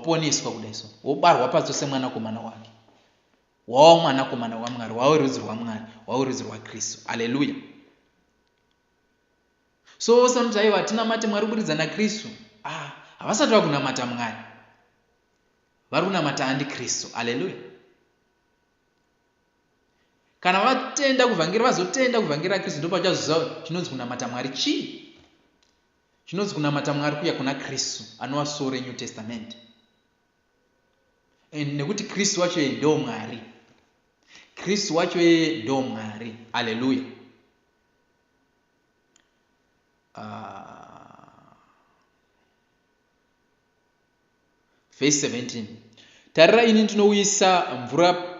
Waponeswa kudai so, wobarwa patsva semwanakomana wake. Wava mwanakomana waMwari, wava rudzi rwaMwari, wava rudzi rwaKristu. Aleluya. So vose vanoti aiwa tinamate Mwari kuburikidza naKristu. Ah, havasati vakunamata Mwari. Vari kunamata andiKristu. Aleluya. Kana vatenda kuvhangeri vazotenda kuvhangeri raKristu ndopachazoziva chinonzi kunamata Mwari chii. Chinonzi kunamata Mwari kuya kuna Kristu anova soul reNew Testament. And nekuti Kristu wacho iye ndo Mwari. Kristu wacho iye ndo Mwari. Aleluya. Verse 17. Tarira ini ndinouyisa mvura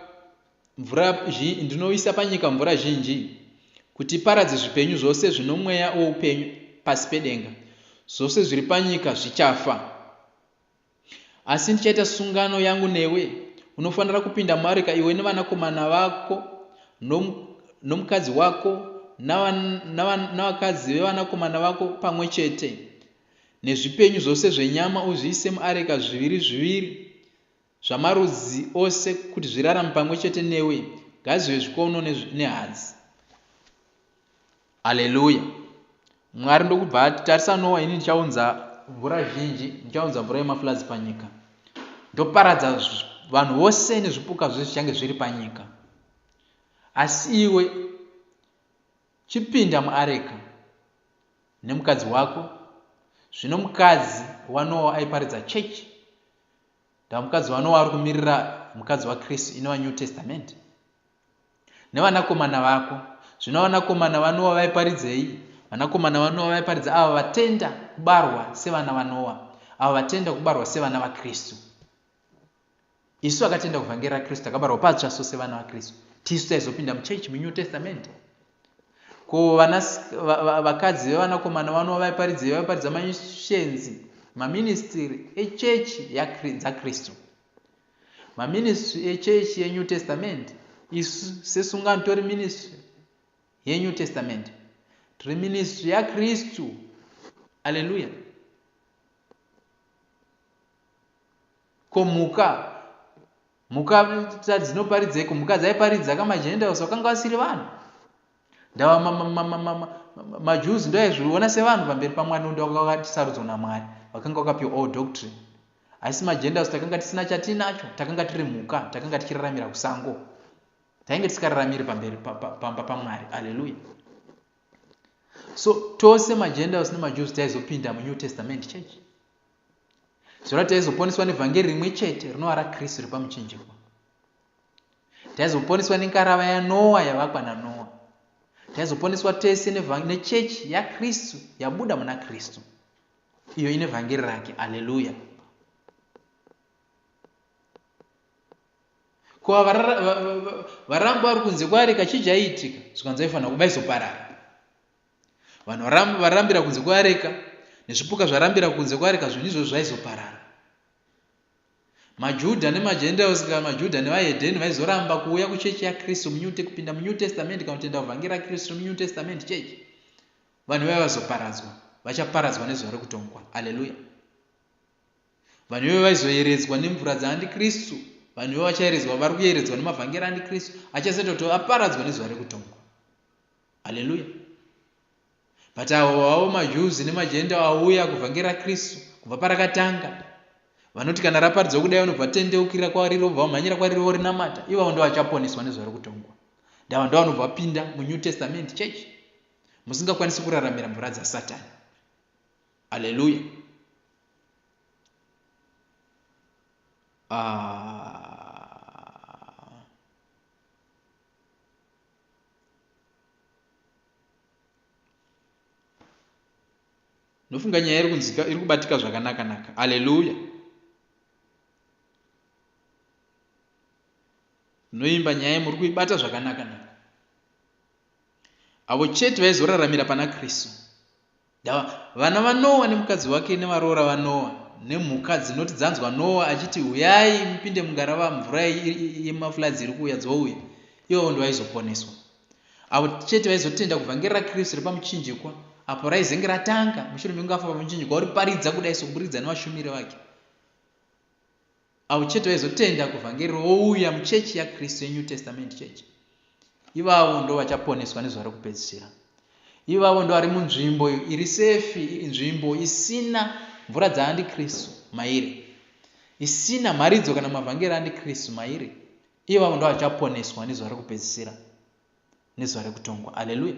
mvura ndinouyisa panyika mvura zhinji kuti iparadze zvipenyu zvose zvino mweya woupenyu pasi pedenga. Zvose zviri panyika zvichafa. Asi ndichaita sungano yangu newe, unofanira kupinda muareka iwe nevanakomana vako nomukadzi wako navakadzi vevanakomana vako pamwe chete, nezvipenyu zvose zvenyama uzviise muareka zviviri zviviri zvamarudzi ose kuti zvirarame pamwe chete newe, ngazvive zvikono nehadzi. Aleluya! Mwari ndokubva ati, Tarisa Noa, ini ndichaunza mvura zhinji, ndichaunza mvura yemafloods panyika. Ndoparadza vanhu vose nezvipuka zvose zvichange zviri panyika. Asi iwe chipinda muareka nemukadzi wako. Zvino mukadzi waNoa aiparidza chechi. Ndava mukadzi waNoa ari kumirira mukadzi waKristu inova New Testament. Nevanakomana vako. Zvino vanakomana vaNoa vaiparidzei? Vanakomana vaNoa vaiparidza ava vatenda kubarwa sevana vaNoa, ava vatenda kubarwa sevana vaKristu. Isu vakatenda kuvhangeri raKristu takabarwa patsva so sevana vaKristu. Tisu taizopinda muchechi muNew Testament. Ko vana vakadzi vevanakomana vaNoa vaiparidzei? Vaiparidza mamishenzi, maministiri echechi dzaKristu. Maministry echechi yeNew Testament. Isu sesungano tori ministry yeNew Testament. Tiri ministry yaKristu. Aleluya. Ko mhuka mhuka dzinoparidzeko mhuka dzaiparidza kamaGentiles vakanga vasiri vanhu ndava maJews ndoaizviona sevanhu pamberi paMwari nokuti vakanga vakasarudzwa naMwari vakanga vakapiwa all doctrine asi maGentiles takanga tisina chatiinacho takanga tiri mhuka takanga tichiraramira kusango tainge tisikararamiri pamberi pamba paMwari aleluya so tose maGentiles nemaJews taizopinda muNew Testament church Zvoreva taizoponeswa nevhangeri rimwe chete rinova raKristu repamuchinjikwa. Taizoponeswa nengarava yaNoa yavakwa naNoa. Taizoponeswa tese nechechi yaKristu yabuda muna Kristu iyo ine vhangeri rake. Aleluya. Ko varamba vari kunze kwareka chii chaiitika? Zvikanzi vaifanira vaizoparara. Vanhu varambira kunze kweareka nezvipuka zvarambira kunze kweareka zvinhu izvozvo zvaizoparara. MaJudha nemaGentiles kana maJudha nevaHedheni vaizoramba kuuya kuchechi yaKristu muNew kupinda muNew Testament kana kutenda kuvhangeri raKristu muNew Testament church. Vanhu vaiva vazoparadzwa, vachaparadzwa nezuva rekutongwa. Aleluya. Vanhu ivo vaizoyeredzwa nemvura dzaandiKristu. Vanhu ivo vachayeredzwa, vari kuyeredzwa nemavhangeri aAndikristu achazoita kuti vaparadzwe nezuva rekutongwa. Haleluya. But avo vavo maJews nemaJenda auya kuvhangeri raKristu kubva parakatanga vanoti kana raparidzwa kudai vanobva vatendeukira kwariri vobva vamhanyira kwariri vorinamata ivavo ndo vachaponeswa nezuva rekutongwa ndava ndo vanobva vapinda muNew Testament church musingakwanisi kuraramira mvura dzasatani. Haleluya. Ah. Ndofunga nyaya iri kunzika iri kubatika zvakanaka naka. Haleluya. Noimba nyaya muri kuibata zvakanaka naka. Avo chete vaizoraramira pana Kristu. Vana vaNoa nemukadzi wake nevaroora vaNoa nemhuka dzinoti dzanzwa Noa achiti huyai mupinde mungarava mvura yemafloods iri kuuya dzouya, ivavo ndovaizoponeswa. Avo chete vaizotenda kuvhangeri raKristu repamuchinjikwa apo raizenge ratanga mushure mekunge afa pamuchinjikwa oriparidza kudai sokuburikidza nevashumiri vake. Avo chete vaizotenda kuvhangeri vouya muchechi yaKristu yeNew Testament Church. Ivavo ndo vachaponeswa nezuva rekupedzisira. Ivavo ndo vari munzvimbo iri sefi, nzvimbo isina mvura dzaandikristu mairi, isina mharidzo kana mavhangeri aandikristu mairi. Ivavo ndo vachaponeswa nezuva rekupedzisira, nezuva rekutongwa. Aleluya!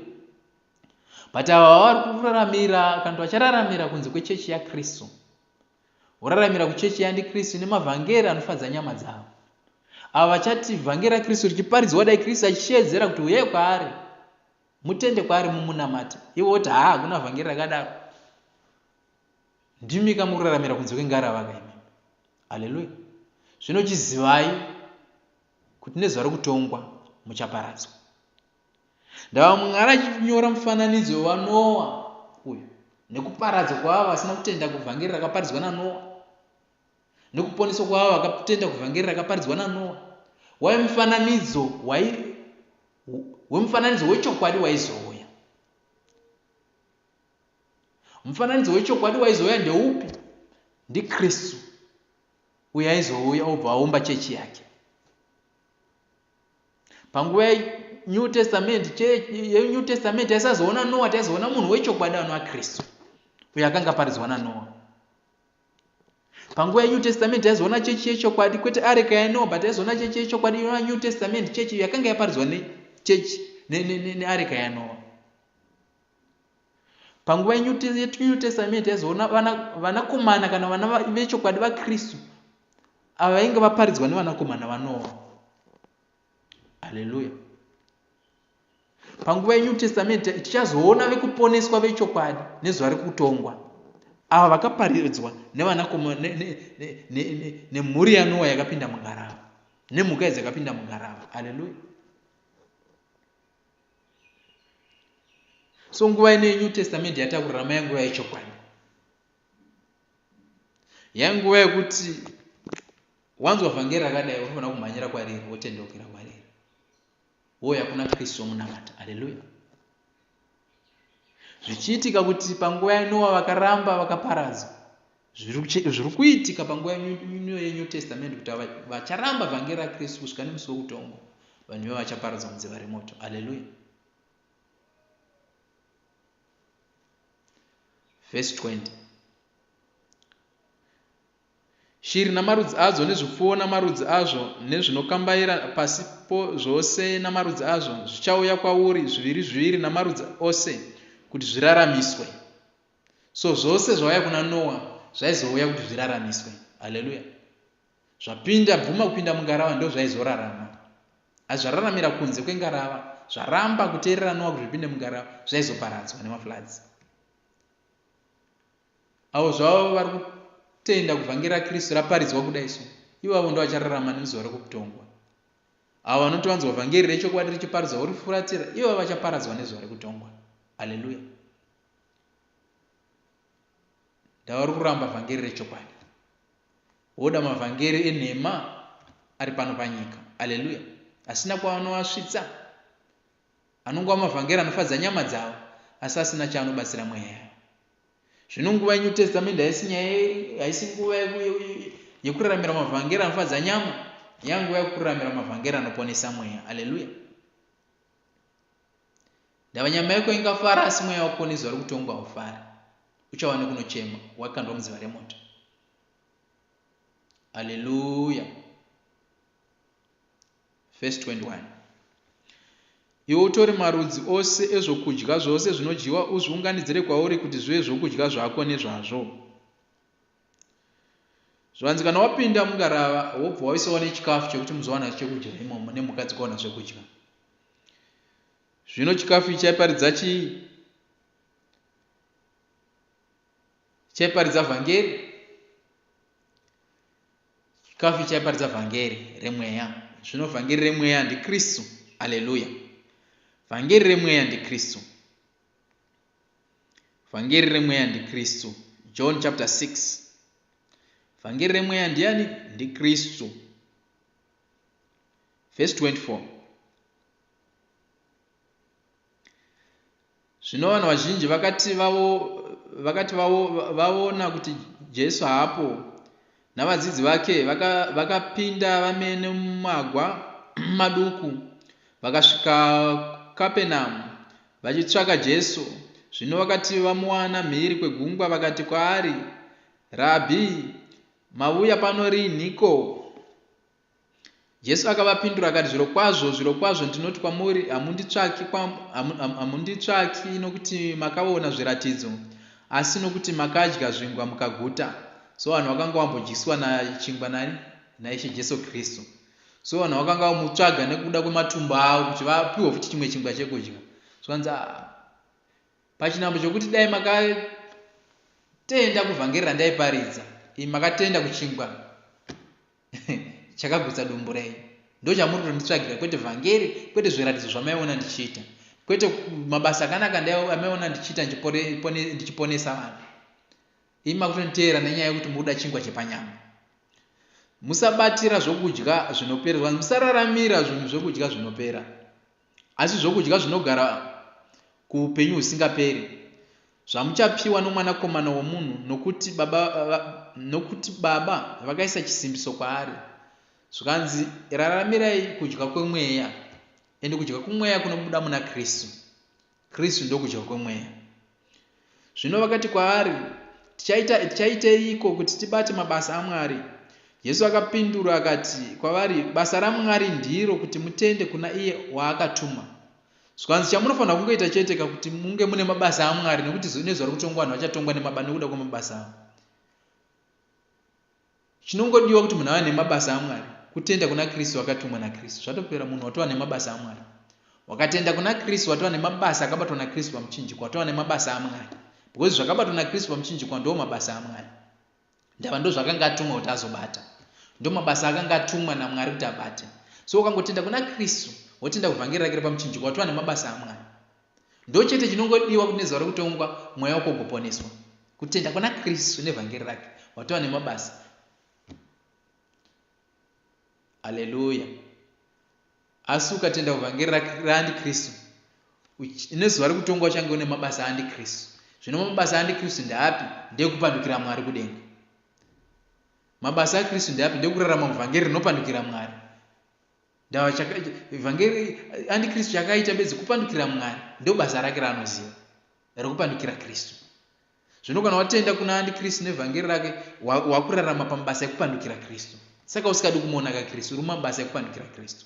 But ava vari kuraramira kana kuti vachararamira kunze kwechechi yaKristu, Voraramira kuchechi yaandiKristu ine mavhangeri anofadza nyama dzavo. Ava vachati vhangeri raKristu richiparidzwa dai Kristu achisheedzera kuti uyai kwaari, mutende kwaari mumunamate. Ivo voti haa hakuna vhangeri rakadaro. Ndimi ka mukuraramira kunze kwengarava ka imimi. Haleluya. Zvino chizivai kuti nezuva rokutongwa muchaparadzwa. Ndava Mwari achinyora mufananidzo waNoa uyu nekuparadzwa kwaavo vasina kutenda kuvhangeri rakaparidzwa naNoa nekuponeswa kwaavo vakatenda kuvhangeri rakaparidzwa naNoa waive mufananidzo wai wemufananidzo wechokwadi waizouya. Mufananidzo wechokwadi waizouya ndeupi? NdiKristu uyo aizouya obva aumba chechi yake. Panguva yeNew Testament, yeNew Testament taisazoona Noa, taizoona munhu wechokwadi anova Kristu, uyo akanga aparidzwa naNoa. Panguva yeNew Testament taizoona chechi yechokwadi, kwete areka yaNoa, but taizoona chechi yechokwadi inova New Testament chechi yakanga yaparidzwa nechechi neareka yaNoa. Panguva yeNew Testament taizoona vanakomana kana vana vechokwadi vaKristu ava vainge vaparidzwa nevanakomana vaNoa. Haleluya. Panguva yeNew Testament tichazoona vekuponeswa vechokwadi nezuva rekutongwa. Ava vakaparidzwa nevanakomana nemhuri yaNoa yakapinda mungarava nemhuka idzi dzakapinda mungarava. Haleluya. So nguva ino yeNew Testament yatakurarama yanguva yechokwadi. Yanguva yekuti wanzwa vhangeri rakadai unofanira kumhanyira kwariri wotendeukira kwariri wouya kuna Kristu womunamata. Haleluya. Zvichiitika kuti panguva yaNoa vakaramba vakaparadzwa. Zviri kuitika panguva ino yeNew Testament kuti vacharamba vhangeri raKristu kusvika nemusi wekutongwa vanhu ivo vachaparadzwa mudziva remoto. Haleluya. Verse 20. Shiri namarudzi adzo nezvipfuwo namarudzi azvo nezvinokambaira pasi po zvose namarudzi azvo zvichauya kwauri zviviri zviviri namarudzi ose kuti zviraramiswe. So zvose zvauya kuna Noa zvaizouya kuti zviraramiswe. Haleluya. Zvapinda bvuma kupinda mungarava ndozvaizorarama. Asi zvararamira kunze kwengarava, zvaramba kuteerera Noa kuti zvipinde mungarava, zvaizoparadzwa nemafloods. Avo zvavo vari kutenda kuvhangeri raKristu raparidzwa kudai so, ivavo ndovachararama nezuva rekutongwa. Avo vanoti vanzwa vhangeri rechokwadi richiparidzwa vorifuratira, ivavo vachaparadzwa nezuva rekutongwa. Aleluya. Ndava vari kuramba vhangeri rechokwadi. Voda mavhangeri enhema ari pano panyika. Aleluya. Asina kwaanoasvitsa. Anongova mavhangeri anofadza nyama dzavo asi asina chaanobatsira mweya yavo. Zvino nguva yeNew Testament haisi nyaya haisi nguva yekuraramira mavhangeri anofadza nyama, yanguva yekuraramira mavhangeri anoponesa mweya. Aleluya. Ndava nyama yako ingafara asi mweya wako nezuva rekutongwa haufari. Uchava nekunochema wakandwa mudziva remoto. Aleluya. Verse 21. Iwe utore marudzi ose ezvokudya zvose zvinodyiwa uzviunganidzire kwauri kuti zvive zvokudya zvako nezvazvo. Zvanzi kana wapinda mungarava wobva waisawo nechikafu chekuti muzowana chekudya imomo nemhuka dzikuwana zvekudya. Zvino chikafu ichi chaiparidza chii? Chaiparidza vhangeri. Chikafu ichi chaiparidza vhangeri remweya. Zvino vhangeri remweya ndiKristu. Aleluya. Vhangeri remweya ndiKristu. Vhangeri remweya ndiKristu. John chapter 6. Vhangeri remweya ndiani? NdiKristu. Verse 24. Zvino vanhu vazhinji vakati vavo vakati vavo vaona kuti Jesu haapo, Navadzidzi vake vakapinda vamene mumagwa maduku, vakasvika Kapenamu, vachitsvaka Jesu. Zvino vakati vamuwana mhiri kwegungwa, vakati kwaari, Rabhi, mavuya pano rinhiko? Jesu akavapindura akati, Zvirokwazvo, zvirokwazvo ndinoti kwamuri, hamunditsvaki, hamunditsvaki nokuti makavona zviratidzo, asi nokuti makadya zvingwa mukaguta. So vanhu vakanga vambodyiswa nachingwa nani? NaIshe Jesu Kristu. So vanhu vakanga vamutsvaga nekuda kwematumbu avo kuti vapiwe futi chimwe chingwa chekudya. Zvanzi ah, pachinambo chokuti dai makatenda kuvhangeri randaiparidza, imi makatenda kuchingwa chakagutsa dumbu renyu ndochamuri kutonditsvagira kwete vhangeri kwete zviratidzo zvamaiona ndichiita kwete mabasa akanaka amaiona ndichiita ndichiponesa vanhu imi makutonditeera nenyaya yekuti mukuda chingwa chepanyama musabatira zvokudya zvinopera musararamira zvinhu zvokudya zvinopera Asi zvokudya zvinogara kuupenyu husingaperi, zvamuchapiwa noMwanakomana womunhu, nokuti Baba, nokuti Baba vakaisa chisimbiso kwaari. Zvikanzi, raramirai kudya kwemweya. Ende kudya kwemweya kunobuda muna Kristu. Kristu ndokudya kwemweya. Zvino vakati kwaari, Tichaita, tichaiteiko kuti tibate mabasa aMwari? Jesu akapindura akati kwavari, Basa raMwari ndiro kuti mutende kuna iye waakatuma. Zvikanzi, chamunofanira kungoita chete ka kuti munge mune mabasa aMwari, nekuti nezuva rekutongwa vanhu vachatongwa nekuda kwemabasa avo. Chinongodiwa kuti munhu ave nemabasa aMwari kutenda kuna Kristu akatumwa naKristu. Zvatopera munhu watova nemabasa aMwari. Wakatenda kuna Kristu watova nemabasa akabatwa naKristu pamuchinjikwa watova nemabasa aMwari. Because zvakabatwa naKristu pamuchinjikwa ndo mabasa aMwari. Ndava ndo zvakanga atumwa kuti azobata. Ndo mabasa akanga atumwa naMwari kuti abate. So ukangotenda kuna Kristu wotenda kuvhangeri rake repamuchinjikwa watova nemabasa aMwari. Ndochete chinongodiwa kuti nezuva rekutongwa mweya wako ugoponeswa. Kutenda kuna Kristu nevhangeri rake watova nemabasa. Aleluya. Asi ukatenda kuvhangeri raandiKristu nezuva rekutongwa uchange une mabasa aandikristu. Zvino mabasa aandikristu ndeapi? Ndeekupandukira Mwari kudenga. Mabasa aKristu ndeapi? Ndeekurarama muvhangeri rinopandukira Mwari. Ndava chaka vhangeri antikristu chakaita bedzi kupandukira Mwari ndobasa rake raanoziva rekupandukira Kristu. Zvino kana watenda kuna antikristu nevhangeri rake wakurarama pamabasa ekupandukira Kristu. Saka usikadi kumuona ka Kristu uri mumabasa ekupandukira Kristu.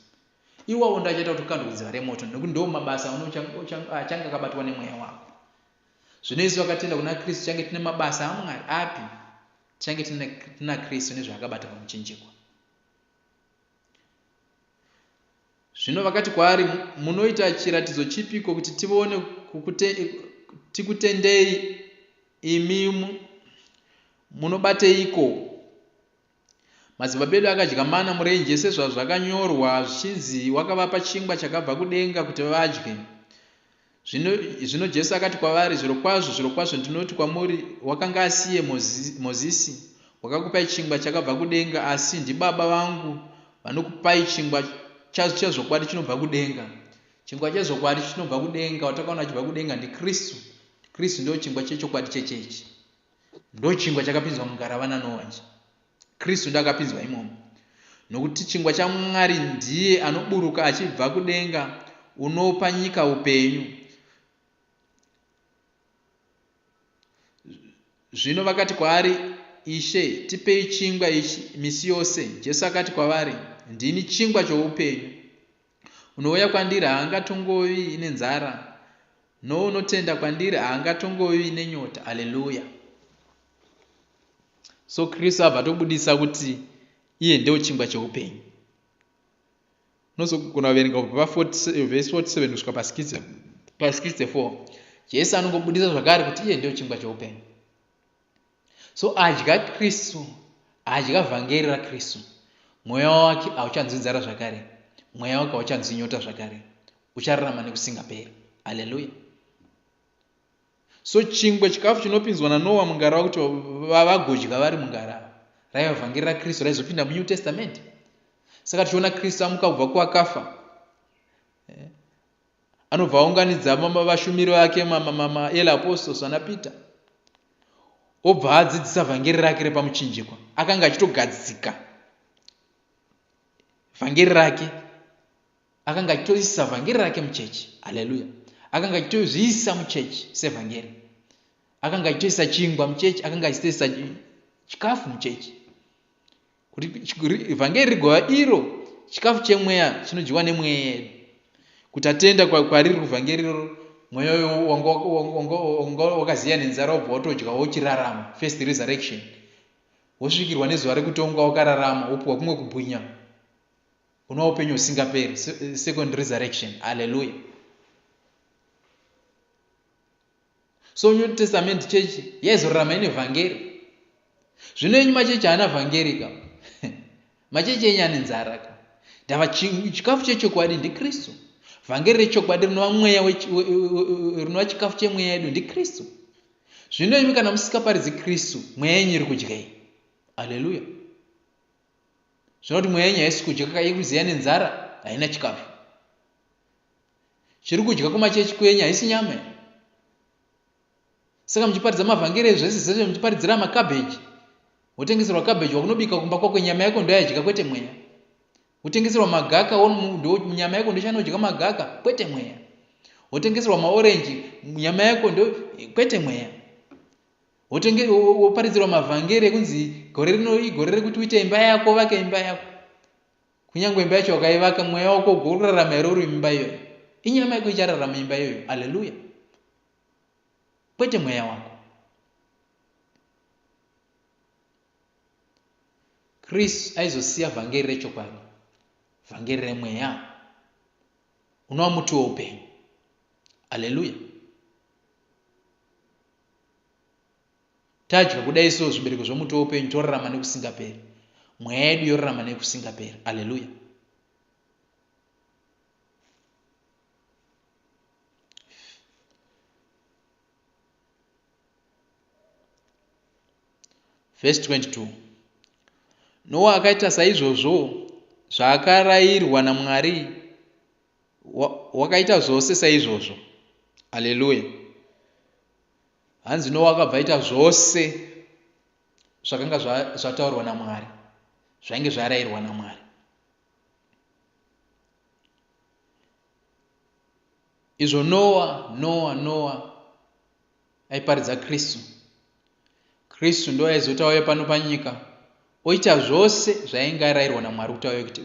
Iwawo ndo achaita kuti ukandwe kudziva remoto nekuti ndo mabasa achange akabatwa nemweya wako. Zvino isu vakatenda kuna Kristu change tine mabasa aMwari api? Tichange tina Kristu nezvaakabata pamuchinjikwa. Zvino vakati kwaari, Munoita chiratidzo chipiko kuti tivone kukute, tikutendei imi munobateiko? Madzibaba edu akadya mana murenje sezvazvakanyorwa zvichinzi wakavapa chingwa chakabva kudenga kuti vadye. Zvino, zvino Jesu akati kwavari, Zvirokwazvo, zvirokwazvo ndinoti kwamuri, wakanga asiye Mozisi, wakakupai chingwa chakabva kudenga, asi ndiBaba vangu vanokupai chingwa chezvokwadi chinobva kudenga. Chingwa chezvokwadi chinobva kudenga, watakaona chibva kudenga ndiKristu. Kristu ndo chingwa chechokwadi chechechi. Ndo chingwa chakapinzwa mungarava naNoa nje. Kristu ndakapinzwa imomo. Nokuti chingwa chaMwari ndiye anoburuka achibva kudenga unopa nyika upenyu. Zvino vakati kwaari, Ishe, tipei chingwa ichi misi yose. Jesu akati kwavari, Ndini chingwa choupenyu. Unouya kwandiri haangatongovi nenzara, nounotenda kwandiri haangatongovi nenyota. Aleluya! So Kristu abva atobudisa kuti iye ndewo chingwa cheupenyu. Unozogona kuverenga kubva pavhesi 47 kusvika pa64. Jesu anongobudisa zvakare kuti iye ndewo chingwa cheupenyu. So adya Kristu, adya vhangeri raKristu, mweya wake hauchanzwi nzara zvakare, mweya wake hauchanzwi nyota zvakare, uchararama nekusingaperi. Aleluya. So chingwa chikafu chinopinzwa naNoa mungarava kuti vagodya vari mungarava raiva vhangeri raKristu raizopinda muNew Testament. Saka tichiona Kristu amuka kubva kuvakafa eh, anobva aunganidza vashumiri vake mael apostles vana Peter. Obva adzidzisa vhangeri rake repamuchinjikwa. Akanga achitogadzika vhangeri rake. Akanga achitoisa vhangeri rake muchechi. Haleluya. Akanga achitozviisa muchechi sevhangeri. Akanga achitoisa chingwa muchechi, akanga achitoisa chikafu muchechi. Kuti vhangeri rigova iro chikafu chemweya chinodyiwa nemweya yedu. Kuti atenda kwariri kuvhangeri iroro, mweya uyo wanga wakaziya nenzara wobva watodya wochirarama. First resurrection. Wosvikirwa nezuva rekutongwa wakararama, wopiwa kumwe kubwinya. Unova upenyu husingaperi. Second resurrection. Hallelujah. So New Testament church yaizorarama ine vhangeri. Zvino enyu machechi haana vhangeri ka. Machechi enyu ane nzara ka. Ndava chikafu chechokwadi ndiKristu. Vhangeri rechokwadi rinova mweya rinova chikafu chemweya yedu ndiKristu. Zvino imi kana musikaparidzi Kristu, mweya yenyu iri kudyei? Haleluya. Zvino kuti mweya yenyu haisi kudya kaka iri kuziya nenzara, haina chikafu. Chiri kudya kumachechi kwenyu haisi nyama here? Saka muchiparidza mavhangeri ezvese zvese muchiparidzira makabheji. Wotengeserwa kabheji wakunobika kumba kwako nyama yako ndoyadya kwete mweya. Wotengeserwa magaka ndo nyama yako ndochanodya magaka kwete mweya. Wotengeserwa maorenji nyama yako ndo kwete mweya. Wotenge woparidzirwa mavhangeri ekunzi gore rino igore rekuti uite imba yako vake imba yako. Kunyangwe imba yacho wakaivaka, mweya wako ugorarama here uri mumba iyoyo? Inyama yako ichararama imba iyoyo. Aleluya. Kwete mweya wako. Kristu aizosiya vhangeri rechokwadi, vhangeri remweya unova muti woupenyu. Aleluya. Tadya kudai so zvibereko zvomuti woupenyu torarama nekusingaperi. Mweya yedu yorarama nekusingaperi. Aleluya. Verse 22. Noa akaita saizvozvo zvaakarayirwa naMwari wakaita zvose saizvozvo. Aleluya. Hanzi Noa akabva aita zvose zvakanga zvataurwa naMwari, zvainge zvarayirwa naMwari. Izvo Noa, Noa, Noa aiparidza Kristu. Kristu ndo aizoti auye pano panyika oita zvose zvaainge arayirwa naMwari kuti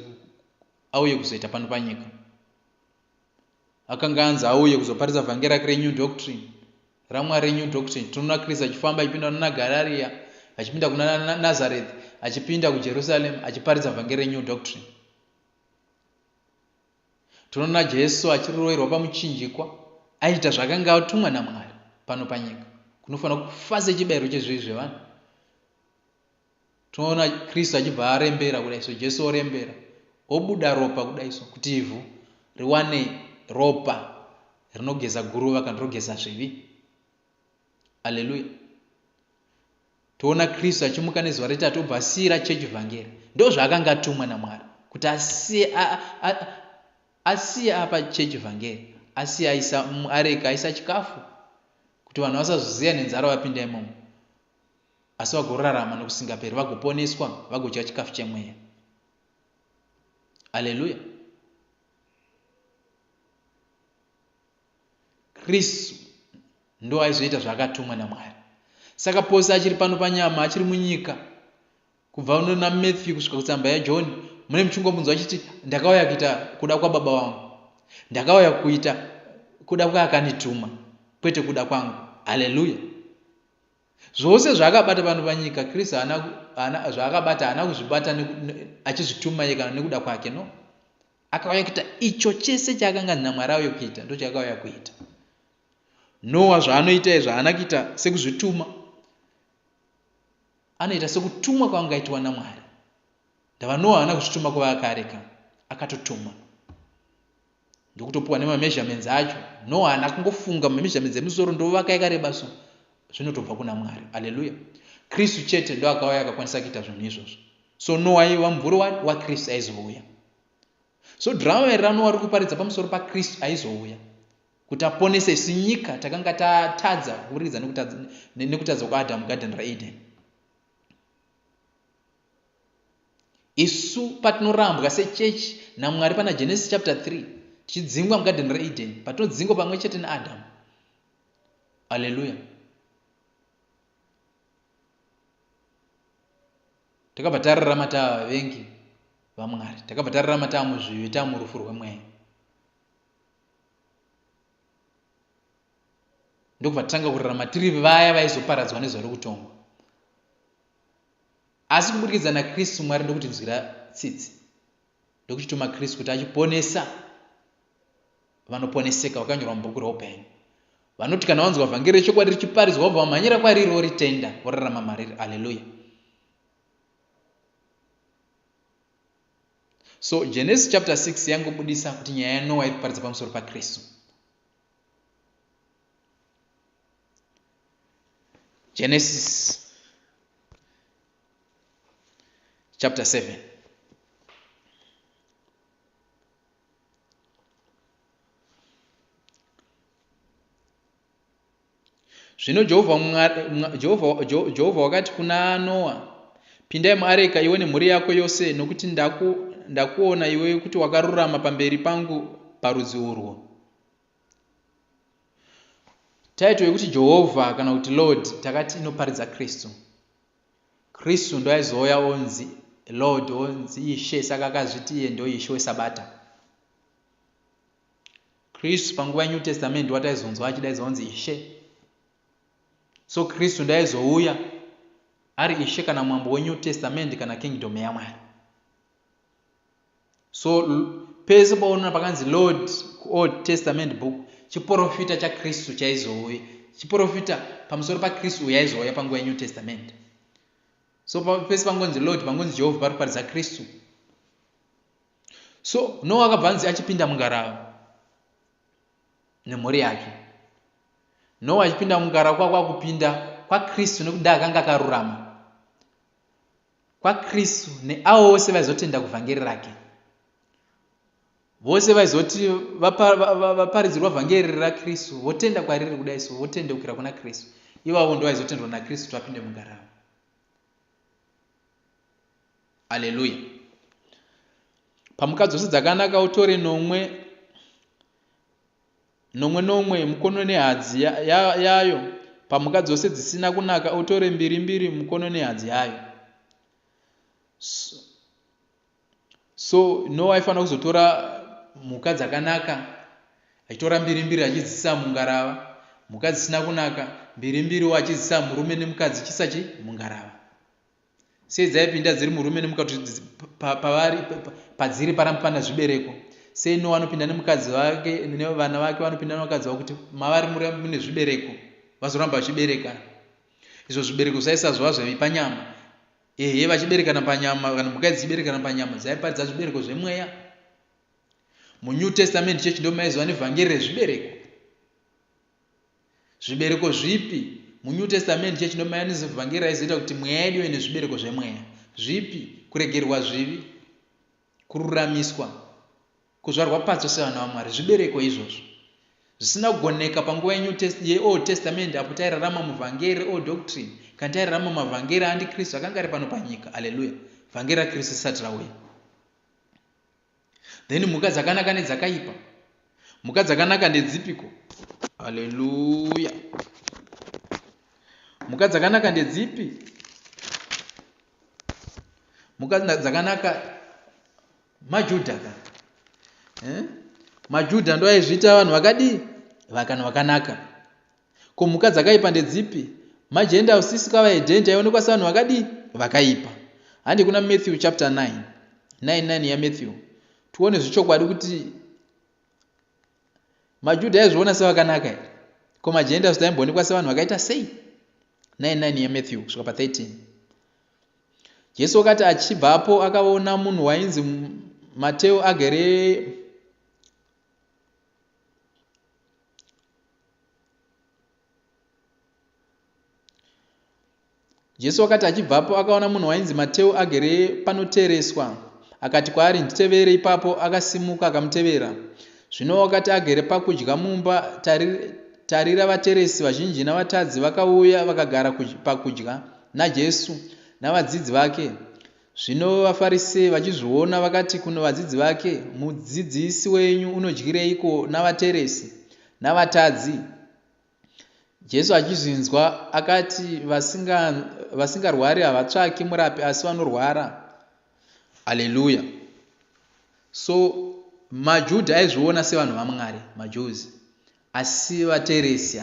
auye kuzoita pano panyika. Akanga anzi auye kuzoparidza vhangeri rake reNew Doctrine, raMwari reNew Doctrine. Tinoona Kristu achifamba achipinda kuna Gararia, achipinda kuna Nazareth, achipinda kuJerusalem, achiparidza vhangeri reNew Doctrine. Tinoona Jesu achiroverwa pamuchinjikwa, aiita zvakanga atumwa naMwari pano panyika, kunofanira kufa sechibayiro chezvivi zvevanhu. Tinoona Kristu achibva arembera kudai so, Jesu orembera, obuda ropa kudai so, kuti ivhu riwane ropa rinogeza guruva kana rogeza zvivi. Aleluya. Toona Kristu achimuka nezuva retatu obva asiira chechi vhangeri. Ndozvaakanga atumwa naMwari kuti asiye asiye apa chechi vhangeri, asiye aisa areka aisa chikafu kuti vanhu vasazoziya nenzara vapinda imomo. Asi vagorarama nokusingaperi, vagoponeswa, vagodya chikafu chemweya. Aleluya. Kristu ndo aizoita zvaakatumwa naMwari. Saka pose achiri pano panyama, achiri munyika, kubva kuna Matthew kusvika kutsamba yaJohn, mune muchingomunzwa achiti, ndakauya kuita kuda kwababa vangu. Ndakauya kuita kuda kwaakandituma, kwete kuda kwangu. Haleluya. Zvose zvaakabata pano panyika, Kristu haana, zvaakabata haana kuzvibata achizvituma iye kana nekuda kwake, no. Akauya kuita icho chese chaakanga anzi naMwari auye kuita, ndochaakauya kuita. Noa zvaanoita izvo haana kuita sekuzvituma, anoita sekutumwa kwaangaitwa naMwari. Ndava Noa haana kuzvituma kuva akareka, akatotumwa. Ndokutopuwa nemameasurements acho. Noa haana kungofunga mameasurements emusoro ndovaka yakareba so. Zvinotobva kuna Mwari. Aleluya. Kristu chete ndo akauya akakwanisa kuita zvinhu izvozvo. So Noa aiva mumvuri waKristu aizouya. So drama iri raNoa riri kuparidza pamusoro paKristu aizouya. Kuti aponese isu nyika takanga tatadza kuburikidza nekutadza kwaAdhamu mugadheni raEdeni. Isu patinorambwa sechechi naMwari pana Genesis chapter 3 tichidzingwa mugadheni reEdeni, patinodzingwa pamwe chete naAdhamu. Aleluya. Takabva tararama tava vavengi vaMwari. Takabva tararama tava muzvivi, tava murufu rwemweya. Ndokubva tatanga kurarama tiri vaya vaizoparadzwa nezuva rekutongwa. Asi kuburikidza naKristu Mwari ndokutinzwira tsitsi, ndokuchituma Kristu kuti achiponesa vanoponeseka vakanyorwa mubhuku reupenyu. Vanoti kana vanzwa vhangeri rechokwadi richiparidzwa vobva vamhanyira kwariri voritenda vorarama mariri. Aleluya. So Genesis chapter 6 yangobudisa kuti nyaya yaNoa iri kuparidza pamusoro paKristu. Genesis chapter 7. Zvino Jehovha wakati kuna Noa, Pindai muareka, iwe nemhuri yako yose, nokuti ndakuona iwe kuti wakarurama pamberi pangu parudzi urwo. Title yekuti Jehovha kana kuti Lord takati inoparidza Kristu. Kristu ndoaizouya onzi Lord, onzi Ishe, saka akazviti iye ndo Ishe weSabata. Kristu panguva yeNew Testament wataizonzwa achidaidzwa kunzi Ishe. So Kristu ndaizouya ari Ishe kana Mambo weNew Testament kana Kingdom yaMwari. So pese paunoona pakanzi Lord kuOld Testament book chiporofita chaKristu chaizouya. Chiporofita pamusoro paKristu uyo aizouya panguva yeNew Testament. So pese pangonzi Lord pangonzi Jehovha pari kuparidza Kristu. So Noa akabva anzi achipinda mungarava nemhuri yake. Noa achipinda mungarava kwakupinda kwaKristu nekuda akanga akarurama. KwaKristu neavo vose vaizotenda kuvhangeri rake. Vose vaizoti vaparidzirwa vhangeri raKristu votenda kwariri kudai so votendeukira kuna Kristu. Ivavo ndo vaizotendwa naKristu kuti vapinde mungarava. Aleluya. Pamhuka dzose dzakanaka utore nomwe nomwe nomwe mukono nehadzi yayo pamhuka dzose dzisina kunaka utore mbiri mbiri mukono nehadzi yayo. So, so Noa aifanira kuzotora mhuka dzakanaka achitora mbiri mbiri achidzisa mungarava, mhuka dzisina kunaka mbiri mbiriwo achidzisa murume nemukadzi chisa chi mungarava. Sei dzaipinda dziri murume nemukadzi kuti pavari padziri parambe pana zvibereko? Sei Noa anopinda nemukadzi wake nevana vake vanopinda nevakadzi vavo kuti mavari mune zvibereko vazoramba vachibereka? Izvo zvibereko zvaisazova zvepanyama. Ehe, vachiberekana panyama kana mhuka idzi dzichiberekana panyama dzaiparidza zvibereko zvemweya. MuNew Testament Church ndomaizova nevhangeri rezvibereko. Zvibereko zvipi? MuNew Testament Church ndomayanisa vhangeri raizoita kuti mweya yedu ive nezvibereko zvemweya. Zvipi? Kuregerwa zvivi, kururamiswa, kuzvarwa patsva sevana vaMwari. Zvibereko izvozvo. Zvisina kugoneka panguva yeOld Testament apo tairarama muvhangeri reOld Doctrine, kana tairarama mavhangeri aAntikristu akanga ari pano panyika. Aleluya. Vhangeri raKristu risati rauya. Then mhuka dzakanaka nedzakaipa. Mhuka dzakanaka ndedzipiko? Haleluya. Mhuka dzakanaka ndedzipi? Mhuka dzakanaka maJudha ka. Eh? MaJudha ndo aizviita vanhu vakadii? Vakana vakanaka. Ko mhuka dzakaipa ndedzipi? MaGentiles isu kavaHedheni taionekwa sevanhu vakadii? Vakaipa. Handi kuna Matthew chapter 9. 9 9 yaMatthew. Tione zvechokwadi kuti maJudha aizviona sevakanaka here? Ko maGentiles taimboonekwa sevanhu vakaita sei? 9 9 yaMatthew kusvika pa13. Jesu wakati achibvapo akaona munhu wainzi Mateo agere Jesu wakati achibvapo akaona munhu wainzi Mateu agere panotereswa, akati kwaari, Nditevere. Ipapo akasimuka akamutevera. Zvino wakati agere pakudya mumba, tarira vateresi vazhinji navatadzi vakauya vakagara pakudya naJesu navadzidzi vake. Zvino vaFarisei vachizviona vakati kuno vadzidzi vake, Mudzidzisi wenyu unodyireiko navateresi navatadzi? Jesu achizvinzwa akati, Vasingarwari havatsvaki murapi asi vanorwara. Aleluya. So maJudha aizviona sevanhu vaMwari, maJews, asi vateresi